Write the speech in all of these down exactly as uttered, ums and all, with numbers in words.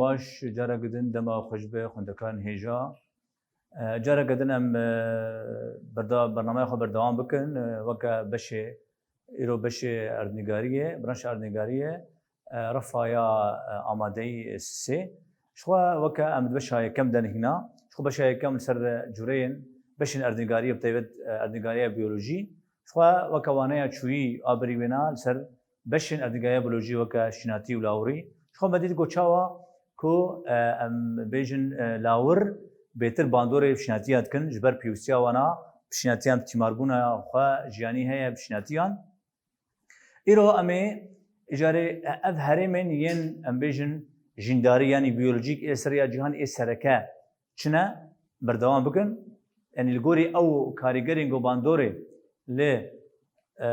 Baş, careke din dema xweş be xwendekarên hêja. E, careke din em, e, berda-, bernameya xwe berdewam bikin. E, weke beşê, îro beşê erdnîgariyê, branşa erdnîgariyê, e, refa ya, e, amadeyî sê. Ji xwe weke em di beşa yekem de nihîna. Ji xwe beşa yekem li ser cûreyên beşên erdnîgariyê, bi taybet, e, erdnîgariya biyolojî. Ji xwe weke waneya çûyî a berî wêna li ser beşên erdnîgariya biyolojî weke şînatî û lawirî. Ji xwe me dît ku çawa ku, e, em bêjin, e, lawir bêtir bandorê bi şînatiya dikin, ji ber pêwîstiya wana bi şînatiyan, bi tîmarbûna xwe jiyanî heye bi şînatiyan. Îro em ê îcarê ev herêmên yên, em bêjin, jîndarî, yanî biyolojîk ê ser ya cîhanê ê sereke çi ne, berdewam bikin. Yanî li gorî ew karîgerên ku bandorê li, e,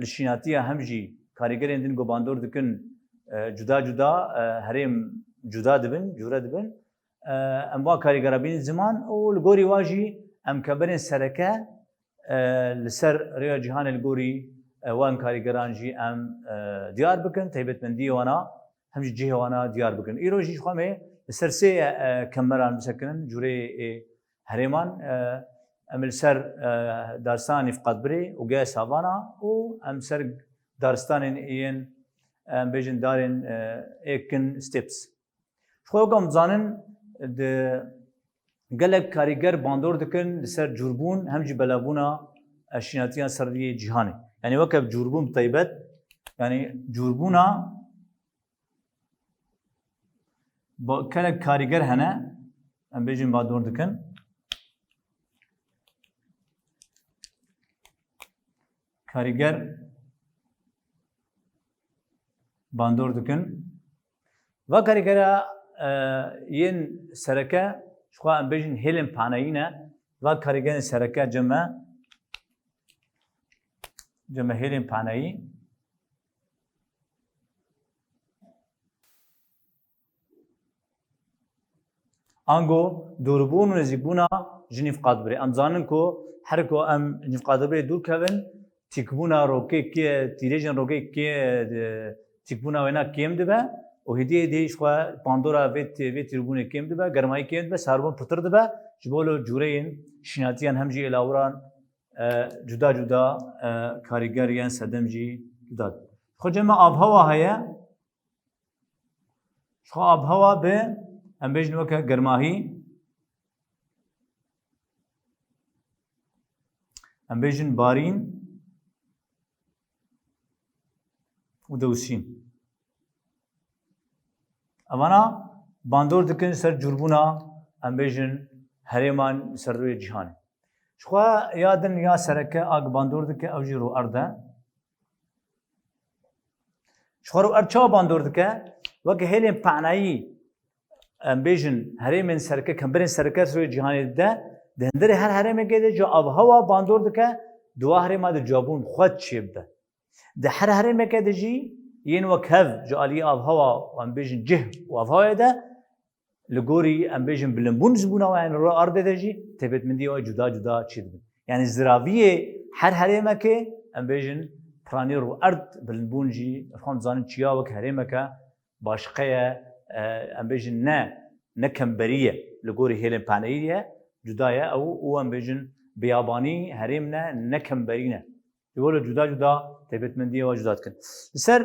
li şînatiya hem jî karîgerên din ku bandor dikin, e, cuda cuda, e, herêm cuda dibin, cûre dibin. E, em van karîgera bînin ziman û li gorî wa jî em kemberên sereke, e, li ser rêya cîhanê li gorî, e, wan karîgeran jî em, e, diyar bikin, taybetmendiyê wana hem jî cihê wana diyar bikin. Îro jî ji xwe em ê li ser sê, e, kemberan bisekinin, cûreyê, e, herêman, e, em li ser, e, daristana nîvqatbirê û geya savana û em ser daristanên yên, em bêjin darên, e, êkin, steppes. Ji xwe wek em dizanin, di gelek karîger bandor dikin li ser cûrbûn hem jî belavbûna şînatiyan ser rûyê cîhanê. Yanî weke cûrbûn bi taybet, yanî cûrbûna ba-, gelek karîger hene, em bêjin bandor dikin. Karîger bandor dikin. Va karîgera, e, yên sereke, ji xwe em bêjin hêlên paneyî ne. Va karîgerên sereke cem e, cem e hêlên paneyî. Ango dûrbûn û nêzîkbûna ji nîvqatbirê. Em zanin ku her ku em nîvqatbirê dûr kevin, tîkbûna rokê kê, tîrêjên rokê kê, e, tîkbûna wêna kêm dibe û hêdî hêdî ji xwe bandora vê tê-, vê tîrbûnê kêm dibe, germayî kêm dibe, sarbûn pitir dibe, ji bo lo cûreyên şînatiyan hem jî ê lawiran, e, cuda cuda, e, karîger yên sedem jî cuda dibe. Xwe cem me avhewa heye. Ji xwe avhewa bi, em bêjin weke germahî, em bêjin barîn û dewsîn. Evana bandor dikin ser cûrbûna, em bêjin, herêman ser rûyê cîhanê. Ji xwe ya din ya sereke a ku bandor dike, ew jî rûerd e. Ji xwe rûerd çawa bandor dike? Weke hêlên panayî, em bêjin, herêmên sereke, kemberên sereke ser rûyê cîhanê dide, di hundirê her herêmekê de ji avhewa bandor dike, di wa herêma de ciyabûn xwet çêbibe. Di her herêmeke de jî yên wek hev ji aliyê avhewa, em bêjin cih û avhewayê de, li gorî, em bêjin, bilimbûn zibûna we, yanî rû erdê de jî taybetmendiyê we cuda cuda çêdibin. Yanî ziraviyê her herêmekê, em bêjin, piranî rû erd, bilimbûn jî, em dizanin çiya wek herêmeke başqe ye, e, em bêjin, ne, ne kemberî ye, li gorî hêlên paneyî ye, cuda ye ew û em bêjin, biyabanî herêm ne, ne kemberî ne. Ji bo li cuda cuda taybetmendiyê wa cuda dikin. Li ser,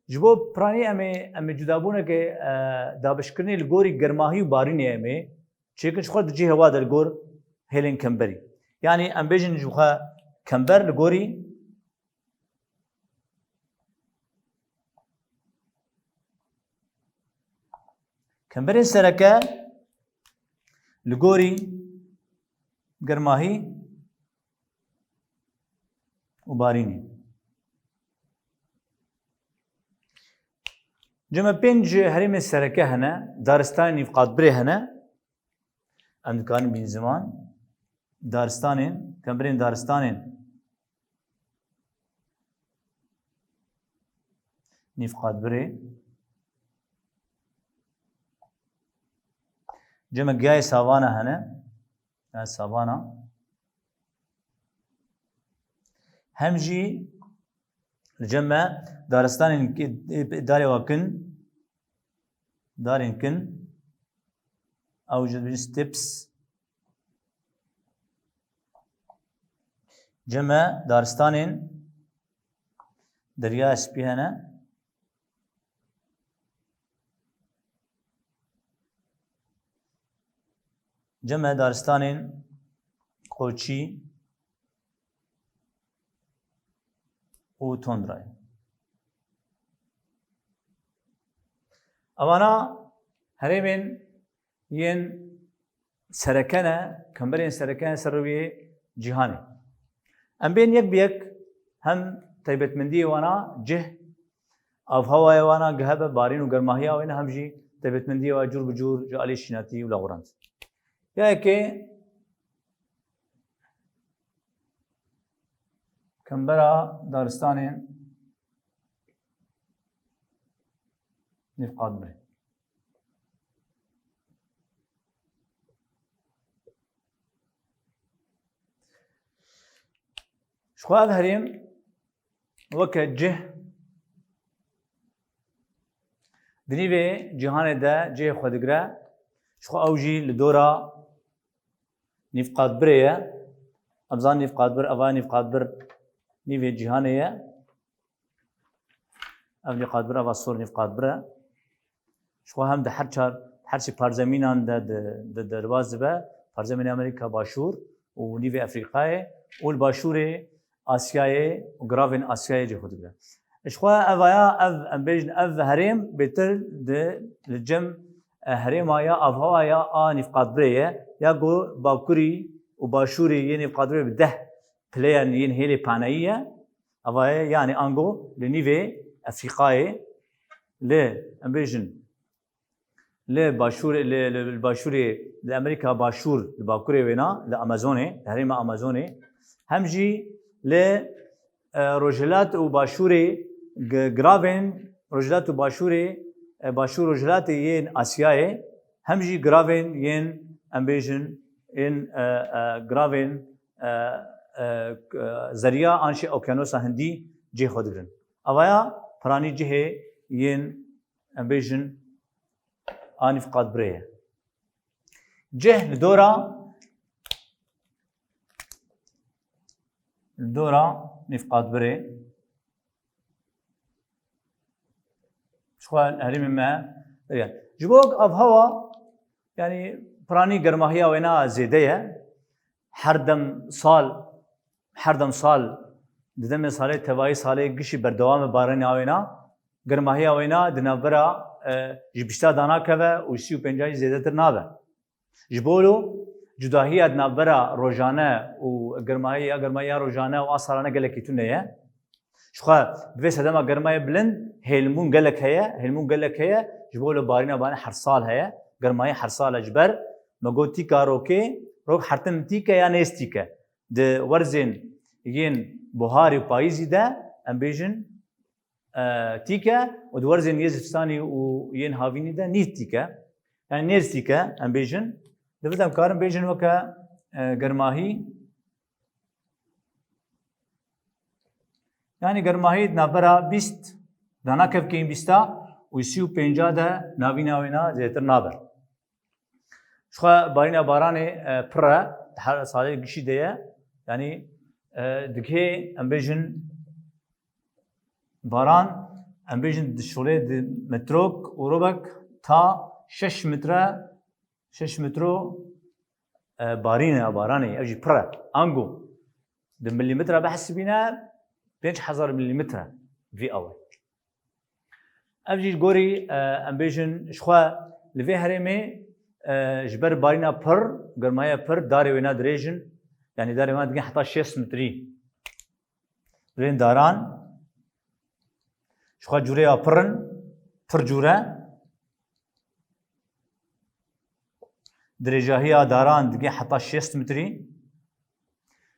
ji bo piranî em ê, em ê cudabûneke, e, dabeşkirinê li gorî germahî û barînê em ê çêkin, ji xwe di cihê wa de li gor hêlên kemberî. Yanî em bêjin ji xwe kember li gorî kemberên sereke li gorî germahî û barînê. Cem e pênc herêmên sereke hene, daristanên nîvqatbirê hene. Em dikarin bînin ziman. Daristanên, kemberên daristanên nîvqatbirê. Cem e giyayê savana hene. Yani savana. Hem jî li cem me daristanên ki-, darê wa kin, Darên kin, ew jî dibêjin steppes. Cem e daristanên Deryaya Spî hene. Cem e daristanên qoçî û tondrayê. Evana herêmên yên sereke ne, kemberên sereke ne ser rûyê cîhanê. Em bên yek bi yek hem taybetmendiyê wana cih, avhewaya wana gihebe, barîn û germahiya wê ne, hem jî taybetmendiyê wa cûr bi cûr ji alî şînatî û lawirand. Ya yekê kembera daristanên nîvqatbirê. Ji xwe ev herêm weke cih di nîvê cîhanê de cihê xwe digire. Ji xwe ew jî li dora nîvqatbirê ye. Em zanin nîvqatbir, eva nîvqatbir nîvê cîhanê ye. Ev nîvqatbir, eva sor nîvqatbir e. Ji xwe hem di her çar, her çi parzemînan de, de, de derbas dibe, parzemîna Amerîka Başûr û nîvê Efrîqayê û li başûrê Asyayê û giravên Asyayê cih xwe digire. Ji xwe evaya, ev, em bêjin, ev herêm bêtir di, li cem, e, herêma ya avhewa ya a nîvqatbirê ye, ya ku bakurî û başûrê yê nîvqatbirê bi deh pileyan yên hêlê paneyî ye. Eva ye, yanî ango li nîvê Efrîqayê, li, em bêjin, li başûrê, li, li, li başûrê, li Amerîka Başûr, li bakurê wêna, li Amazonê, li herêma Amazonê, hem jî li, e, rojhilat û başûrê, gi-, giravên rojhilat û başûrê, e, başûr rojhilatê yên Asyayê, hem jî giravên yên, em bêjin, yên, e, e, giravên, e, e, k-, e, zeriya an jî Okyanosa Hindî cihê xwe digirin. Evaya piranî cihê yên, em bêjin, a nîvqatbirê ye. Cih li dora, li dora nîvqatbirê. Ji xwe herêmê me, ji bo avhewa, yanî piranî germahiya wêna zêde ye. Her dem sal, her dem sal, di demê salê tevayî salê gişî berdewam e barîna wêna, germahiya wêna di navbera, e, ji bîsta danakeve û sî û pênca jî zêdetir nabe. Ji bo lo cudahiya di navbera rojane û germahiya, germahiya rojane û a salane gelekî tune ye. Ji xwe di vê sedema germayê bilind hêlmûn gelek heye, hêlmûn gelek heye, ji bo li barîna bane her sal heye, germayî her sal e ji ber me got tîka rokê, rok hertim tîk e ya nêz tîk e. Di werzên yên buharî û payîzî de em bêjin, e, tîk e û di werzên yê zivistanî û yên havînî de nîv tîk e. Yani nêz tîk e em bêjin. Di vê de em karin bêjin weke, e, germahî, Yanî germahî di navbera bîst, dana kevkên bîsta û sî û pênca de navîna wêna zêdetir nabe. Ji xwe barîna baranê, e, pir e, her salê gişî de ye. Yanî, e, digihê em bêjin baran, em bêjin di şolê di metrok û robek ta şeş metre, şeş metro, e, barîne ya baranê, ev jî pir e. Ango di milîmetre bihesibîne, pênc hezar milîmetre vî awe. Ev jî gorî, e, em bêjin, ji xwe li vê herêmê, e, ji ber barîna pir, germaya pir, darê wêna dirêj in, yanî darê wêna digin heta şêst metrî. Rên daran, ji xwe cûreya pir in, pir cûre. Dirêjahiya daran digê heta şêst metrî.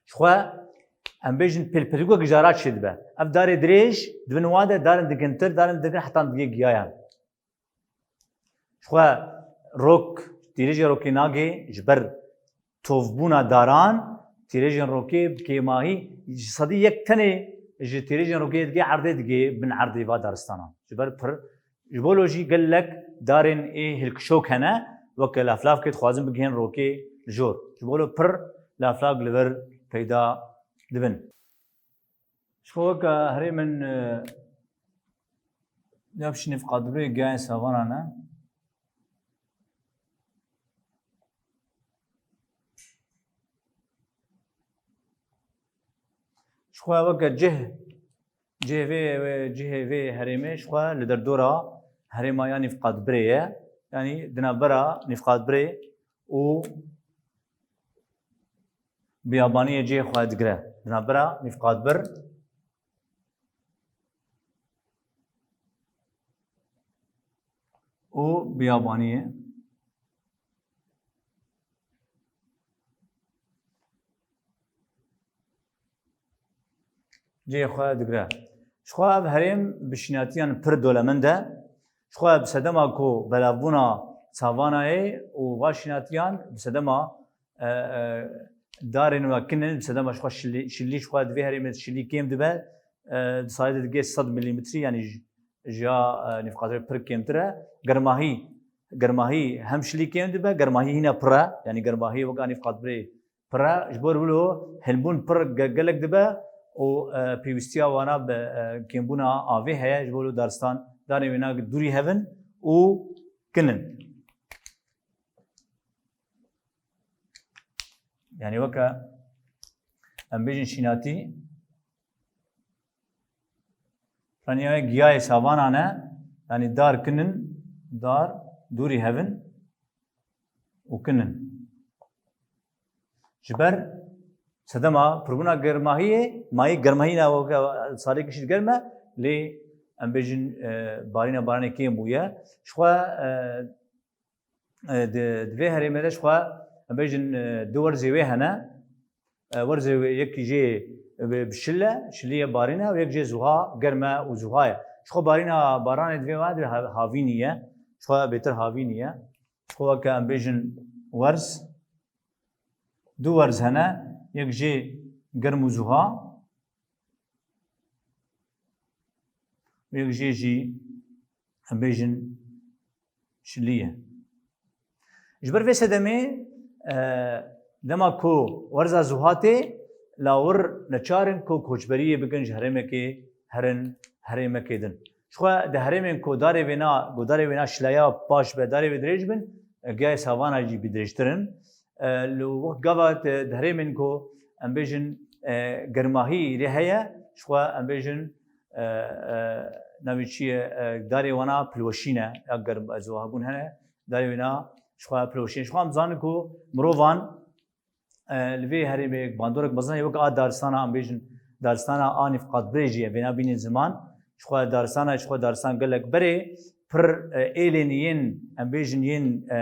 Ji xwe em bêjin pêlpêlî ku gijara çêdibe. Ev darê dirêj, di bin wan de darên digintir, darên digin heta digê giyayan. Ji xwe rok, tîrêjê rokê nagê ji ber tovbûna daran, tîrêjên rokê bi kêmahî ji sedî yek tenê ji tîrêjên rokê digê erdê digê bin erdê va daristanan. Ji ber pir, ji bo lo jî gelek darên ê hilkişok hene, weke laflavkê dixwazin bigihên rokê li jor. Ji bo lo pir laflavk li vir peyda dibin. Ji xwe weke herêmên, e, ya bi şînî qadibirê giyayên savana ne. Ji xwe weke cih, cihê vê, vê, cihê vê herêmê ji xwe li derdora herêma ya nîvqadbirê ye. Yanî di navbera nîvqadbirê û biyabaniyê cihê xwe digire. Di navbera nîvqadbir û biyabaniyê. Cihê xwe digire. Ji xwe ev herêm bi şînatiyan pir dolemend e. Ji xwe bi sedema ku belavbûna savanayê û va şînatiyan bi sedema, e, e, darên we kin in, bi sedema ji xwe şilî, şilî ji xwe di vê herêmê de şilî kêm dibe. E, di salê de digê sed milîmetrî, yanî ji, ji ya, e, nîvqadbirê pir kêmtir e. Germahî, germahî hem şilî kêm dibe, germahî hîna pir e. Yanî germahî weka nîvqadbirê pir e. Ji bo wilo hilbûn pir ge-, gelek dibe û, e, pêwîstiya wana bi, e, kêmbûna avê heye. Ji bo wilo daristan, darên wêna dûrî hev in û kin in. Yanî weke em bêjin şînatî, reniya giyayê savana ne, yanî dar kin in, dar dûrî hev in û kin in. Ji ber sedema pirbûna germahiyê, mayî germahî ne weke salê kişî germ e, lê em bêjin, e, barîna baranê kêm bûye. Ji xwe, e, e, di, di vê herêmê de ji xwe, em bêjin, e, du werzê wê hene. E, werzê wê yekî jê bi, bi şil e, şilî ye barîn e û yek jê zuha germ e û zuha ye. Ji xwe barîna baranê di vê wa de ha-, havînî ye. Ji xwe bêtir havînî ye. Ji xwe weke em bêjin werz. Du werz hene, yek jê germ û zuha, yek jê jî em bêjin şilî ye. Ji ber vê sedemê, e, dema ku werza zuha tê, lawir neçar in ku koçberiyê bikin ji herêmekê herin herêmekê din. Ji xwe di herêmên ku darê wêna, ku darê wêna şileya baş be, darê wê dirêj bin, e, giyayê savana jî bi dirêjtir in. E, li wek gava di, di herêmên ku em bêjin, e, germahî lê heye, ji xwe em bêjin, e, e, navê çi ye, e, darê wana pilweşîn e, ya germ, ez hebûn hene, darê wêna ji xwe pilweşîn e. Ji xwe em zanin ku mirovan, e, li vê herêmê bandorek mezin heye, wek a daristana, em bêjin, daristana a nîvqatbirê jî ye, vêna bînin ziman. Ji xwe daristana, ji xwe daristan gelek berê, pir, e, êlên yên, em bêjin, yên, e,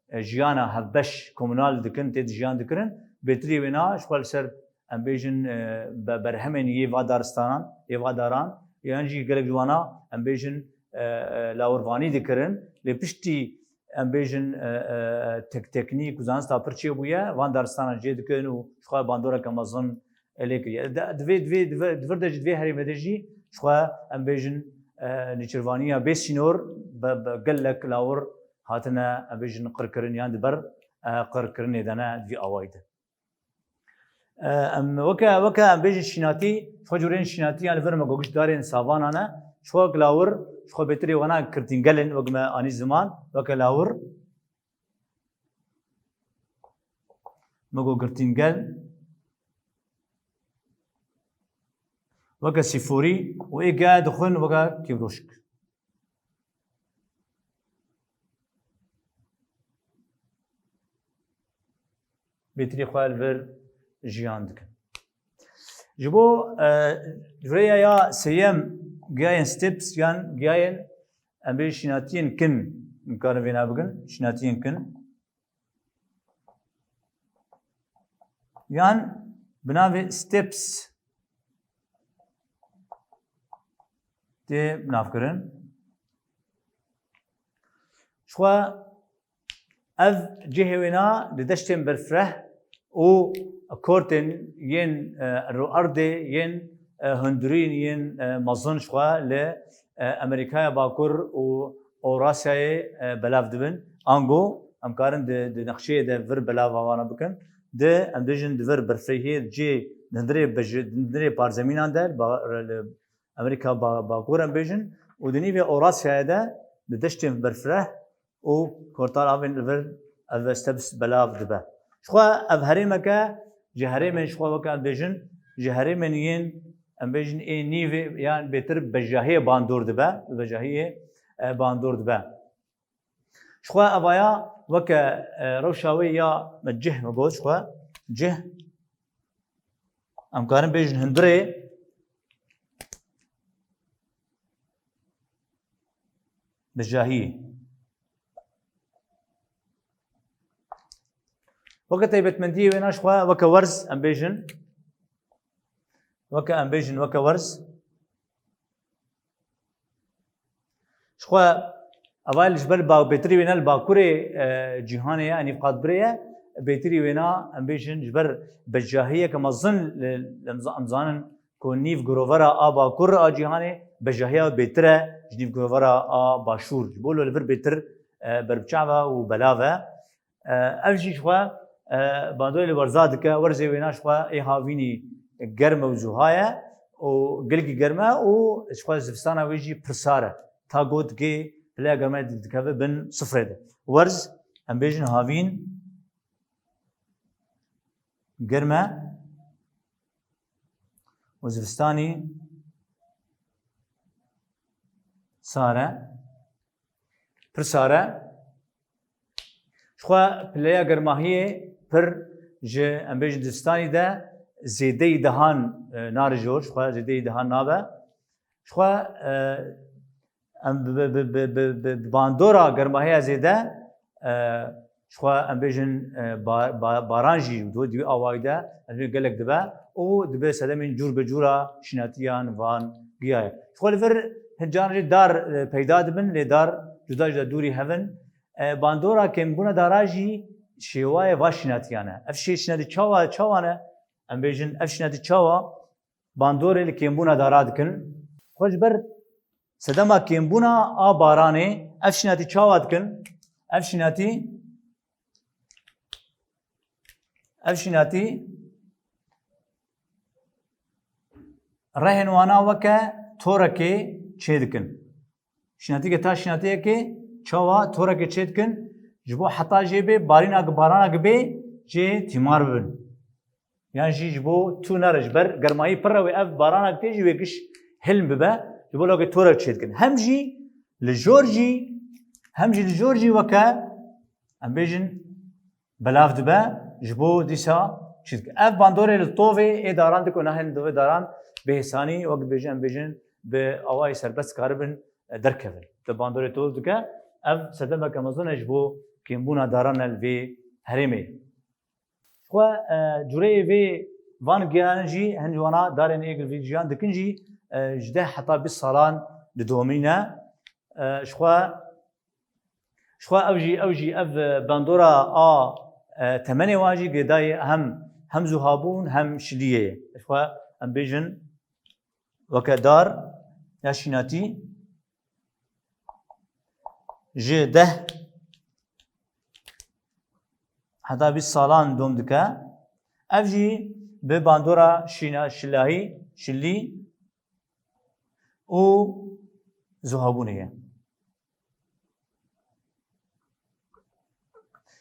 e, jiyana hevbeş komunal dikin, tê de jiyan dikirin. Bêtirî wêna ji xwe li ser, em bêjin, e, be-, berhemên yê va daristanan, yê va daran, yan jî gelek ji wana, em bêjin, e, e, lawirvanî dikirin. Lê piştî, em bêjin, e, e, tek-, teknîk û zanista pir çêbûye, van daristanan jê dikin û ji xwe bandoreke mezin lê kiriye. Di, di vê, di vê, di vê, di vir de jî, di vê herêmê de jî ji xwe, em bêjin, e, nêçîrvaniya bê sînor bi, bi gelek lawir hatine, em bêjin, qirkirin yan di ber, e, qirkirinê de ne, di vî awayî de. E, em weke, weke em bêjin şînatî, ji xwe curên şînatî yan li vir me got, giş darên savana ne, ji xwe wek lawir, ji xwe bêtirê wana girtîngel in, wek me anî ziman, weke lawir. Me got girtîngel, weke sîforî û ê gaya dixwin weke kêvroşik. Bêtirî xwe li vir jiyan dikin. Ji bo, e, rêya ya sêyem giyayên steppes yan giyayên, em bê şînatiyên kin, em karin vêna bikin, şînatiyên kin. Yan bi navê steppes tê navkirin. Ji xwe ev cihê wêna di deştên berfireh û kortên yên, e, rûerdê yên, e, hundirîn yên, e, mezin ji xwe li, e, Amerîkaya Bakur û Ewrasyayê, e, belav dibin. Ango em karin di, di nexşeyê de vir belava wana bikin. Di, em bêjin di vir berfirehiyê cê di hundirê bej-, di hundirê parzemînan de, li ba-, li Amerîka ba-, Bakur em bêjin û di nîvê Ewrasyayê de di deştên berfireh û kortar avên li vir ev stebs belav dibe. Jixwe ev herêmeke ji herêmên jixwe weke em bêjin, ji herêmên yên em bêjin ê nîvê yan bêtir bejahiyê bandor dibe, bejahiyê, e, bandor dibe. Jixwe evaya weke, e, rewşa wê ya me cih me got jixwe cih. Em karin bêjin hundirê bejahiyê. Weke taybetmendiyê wêna jixwe weke werz em bêjin. Weke em bêjin weke werz. Jixwe evayê li ji ber ba-, bêtirî wêna li bakurê, e, cîhanê ye, nîv qat birê ye. Bêtirî wêna em bêjin ji ber bejahiyeke mezin li, li em za-, em zanin ku nîv girovera a bakur a cîhanê bejahiya bêtir e ji nîv girovera a başûr. Ji bo li vir bêtir, e, berbiçav e û belav e. E, ev jî jixwe, e, bandorê li werza dike, werzê wêna jixwe ê havînî germ e û zuha ye û gelkî germ e û jixwe zivistana wê jî pir sar e. Ta got gê pileya germayê dikeve bin sifrê de. Werz, em bêjin havîn germ e û zivistanî sar e. Pir sar e. Jixwe pileya germahiyê pir ji, em bêjin, zivistanî de zêdeyî dehan, e, nare jor, jixwe zêdeyî dehan nabe. Jixwe, e, em bi, bi, bi bandora germahiya zêde, e, jixwe em bêjin, e, ba-, ba-, baran jî di wî awayî de em bêjin gelek dibe û dibe sedemên cûr bi cûra şînatiyan van giya ye. Jixwe li vir hin caran jî dar, e, peyda dibin, lê dar cuda cuda dûrî hev in. E, bandora kêmbûna dara jî şêwayê va şînatiyan e. Ev şê-, şînatî çawa, çawa ne? Em bêjin ev şînatî çawa bandorê li kêmbûna dara dikin? Xwe ji ber sedema kêmbûna a baranê ev şînatî çawa dikin? Ev şînatî, ev şînatî rehên wana weke torekê çê dikin. Şînatîke ta şînatiyekê çawa torekê çê dikin, ji bo heta jê bê barîna, baranak bê jê tîmar bibin. Yan jî ji bo tû nere, ji ber germayî pir re wê ev baranak tê jî wê giş hilm bibe, ji bo lawkê torek çê dikin. Hem jî li jor jî, hem jî li jor jî weke, em bêjin, belav dibe, ji bo dîsa çi dike. Ev bandorê li tovê ê daran dike û nahêlin di vê daran bi hêsanî, wek dibêjin, em bêjin, bi awayî serbest karibin, e, derkevin. Di bandorê tov dike, ev sedemeke mezin e ji bo kêmbûna daran e li vê herêmê. Xwe, e, cureyê vê van giyanan jî, hin ji wana darên ê gilvîjiyan dikin jî, e, ji deh heta bîst salan didomîne. E, jixwe Jixwe ew jî, ew jî ev, e, bandora a, e, temenê wan jî girêdayî hem, hem zuhabûn hem şiliyê ye. Jixwe em bêjin weke dar ya şînatî ji deh heta bîst salan dom dike. Ev jî bi bandora şîna-, şilahî, şilî û zuhabûnê ye.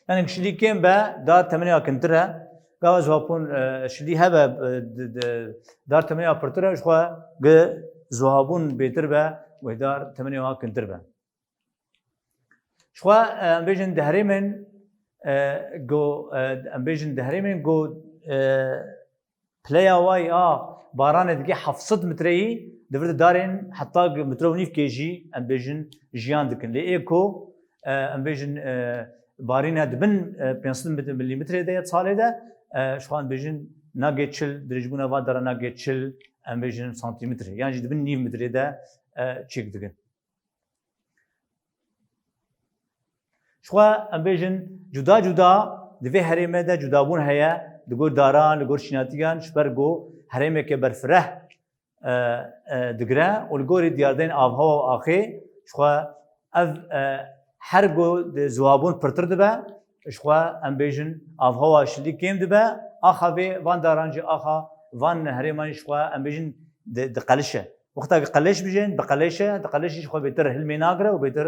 Yani şilî kêm be, dar temenê ya kintir e. Gava zuhabûn, e, şilî hebe, e, di, di, dar temenê ya pirtir e, jixwe gi zuhabûn bêtir be, wê dar temenê ya kintir be. Jixwe, e, em bêjin di herêmên, e, go, e, em bêjin di herêmên go, e, Pileya wayî a baranê digê heft sed metreyî, di vir de darên heta metro û nîvkê jî, em bêjin, jiyan dikin. Lê ê ku, e, em bêjin, e, barîna di bin, e, pênc sed milîmetrê de ye salê de, e, ji xwe em bêjin nagê çil, dirêjbûna van dara nagê çil, em bêjin santîmetrê. Yan jî di bin nîv metrê de, e, çêk dikin. Jixwe em bêjin cuda cuda di vê herêmê de cudabûn heye, li gor daran, li gor şînatiyan, ji ber ku herêmeke berfireh, e, e, digire û li gorî diyardeyên avhewa û axê jixwe Ev, e, her ku di ziwabûn pirtir dibe, ji xwe em bêjin avhewa şilî kêm dibe, axa vê van daran jî axa van herêman jî ji xwe em bêjin di-, diqelişe. Wexta ku qeleş bijên, bi qeleşe, diqelişî ji xwe bêtir hilmê nagire û bêtir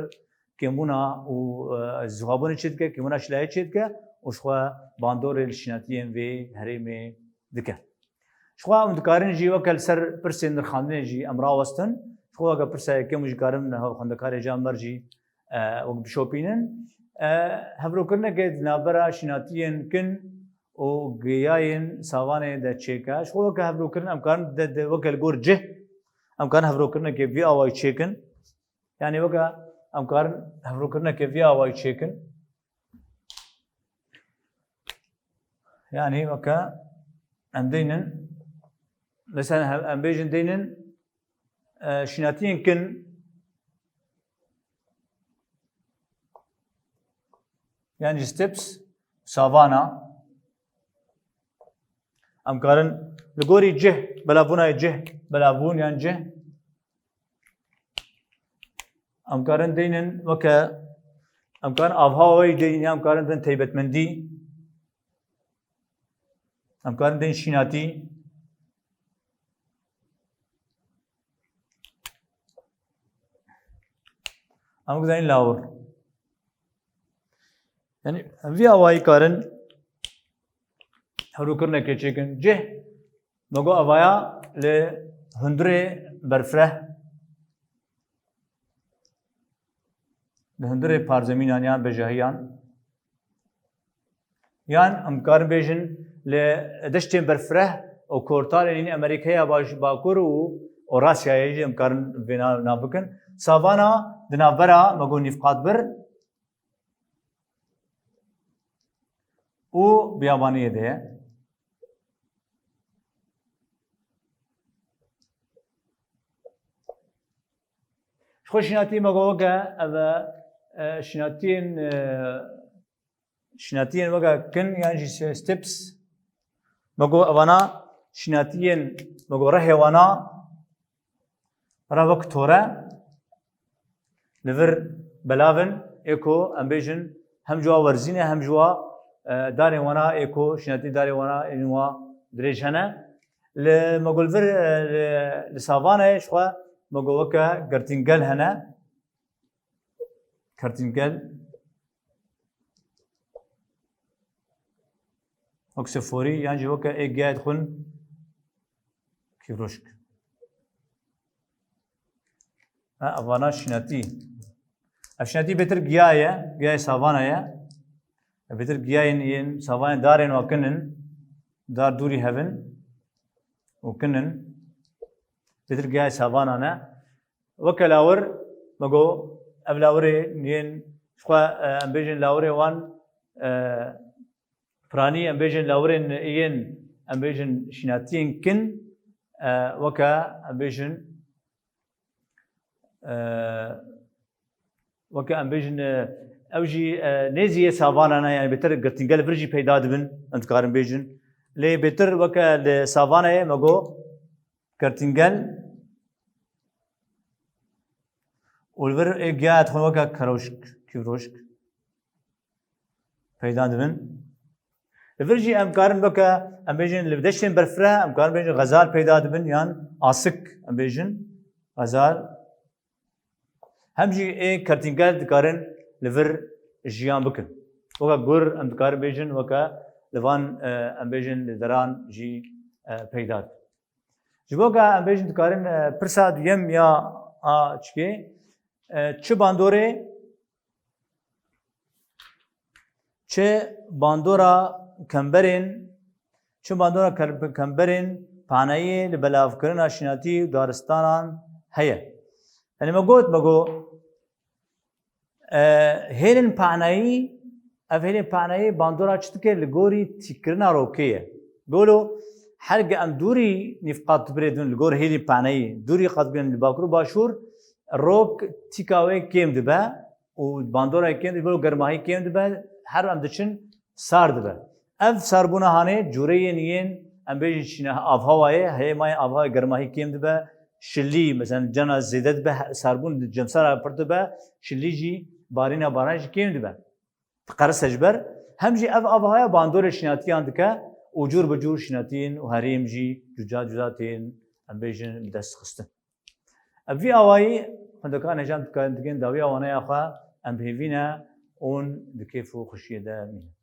kêmbûna û, e, ziwabûnê çêdike, kêmbûna şilayê çêdike û ji xwe bandorê li şînatiyên vê herêmê dike. Ji xwe em dikarin jî weke li ser pirsên nirxandinê jî em rawestin. Ji xwe weke pirsa yekem û jî karin xwendekarê Can Mer jî, e, wek bişopînin. E, hevrokirineke di navbera şînatiyên kin û giyayên savanê de çêke. Ji xwe weke hevrokirin em karin de, de weke li gor cih em karin hevrokirineke vî awayî çêkin. Yanî weke em karin hevrokirineke vî awayî çêkin. Yanî weke em deynin, mesela em, em bêjin deynin, e, şînatiyên kin, yanî steppes, savana. Em karin li gorî cih, belavbûna cih, belavbûn yan cih. Em karin deynin weke, em karin avha wê deynin, em karin din taybetmendî. Em karin deynin şînatî. Em guzayin lawir. Yanî, em vî awayî karin hevrokirinekê çêkin. Cih, me got avaya li hundirê berfireh, li hundirê parzemînan yan bejahiyan. Yan em karin bêjin li deştên berfireh û kortarên yîn Amerîkaya baş-, Bakur û Eurasyayê jî em karin vê na-, nav bikin. Savana di navbera me got nîvqat bir û biyabaniyê de ye. Ji xwe şînatî me got weke ev e, e, şînatiyên, e, şînatiyên weke kin yan jî se-, steppes. Me got evana şînatiyên, me got rehê wana ra wek tore li vir belav in, ê ku em bêjin hem ji wa werzîn e, hem ji wa, e, darên wana ê ku şînatî darên wana ên wa dirêj hene. Li me got li vir, e, li, li savanayê ji xwe me got weke kertîngel hene. Kertîngel, wek seforî yan jî weke ê giyayê dixwin kîvroşk. Ha, evana şînatî. Ev şînatî bêtir giya ye, giyayê savana ye. Bêtir giyayên yên savanê darên wa kin in, dar dûrî hev in û kin in. Bêtir giyayê savana ne. Weke lawir, me got, ev lawirê yên, ji xwe, e, em bêjin lawirê wan, e, piranî, em bêjin lawirên yên, em bêjin şînatiyên kin, e, weke, em bêjin, e, weke em bêjin, e, ew jî, e, nêzî yê savana ne, yanî bêtir girtîngel vir jî peyda dibin, em dikarin bêjin. Lê bêtir weke li savanayê me got, kertîngel û li vir ê giya dixwin weke kerewşk, kîvroşk peyda dibin. Li vir jî em karin weke, em bêjin li deştên berfireh, em karin bêjin xezal peyda dibin yan asik, em bêjin xezal. Hem jî ê kertîngel dikarin li vir jiyan bikin. Weke gur em dikarin bêjin, weke li van, e, em bêjin li deran jî, e, peyda dibin. Ji bo ka em bêjin dikarin, e, pirsa duyem ya a çikê, e, çi bandorê, çi bandora kemberên, çi bandora ker-, kemberên paneyê li belavkirina şînatî û daristanan heye? Yanî me got, me got, E, hêlên panayî, ev hêlên panayî bandora çi dike li gorî tîkirina rokê ye. Golo her ge em dûrî nîvqat birê din li gor hêlên panayî, dûrî qat bikin li bakur û başûr, rok tîka wê kêm dibe û bandora kêm dibe, gelo germahî kêm dibe, her em diçin sar dibe. Ev sarbûna hanê cûreyên yên, em bêjin şîne avhewayê, heyê mayê avhewayê germahî kêm dibe, Şilî, mesela cana zêde dibe, sarbûn di cemsara pir dibe, şilî jî barîna baran jî kêm dibe. Diqerise ji ber, hem jî ev avahaya bandorê şînatiyan dike û cûr bi cûr şînatiyên û herêm jî cuda cuda tên, em bêjin, bi dest xistin. Ev vî awayî xwendekar nejan dike, digên dawiya waneya xwe, em bi hêvî ne hûn di kêf û xweşiyê de mînin.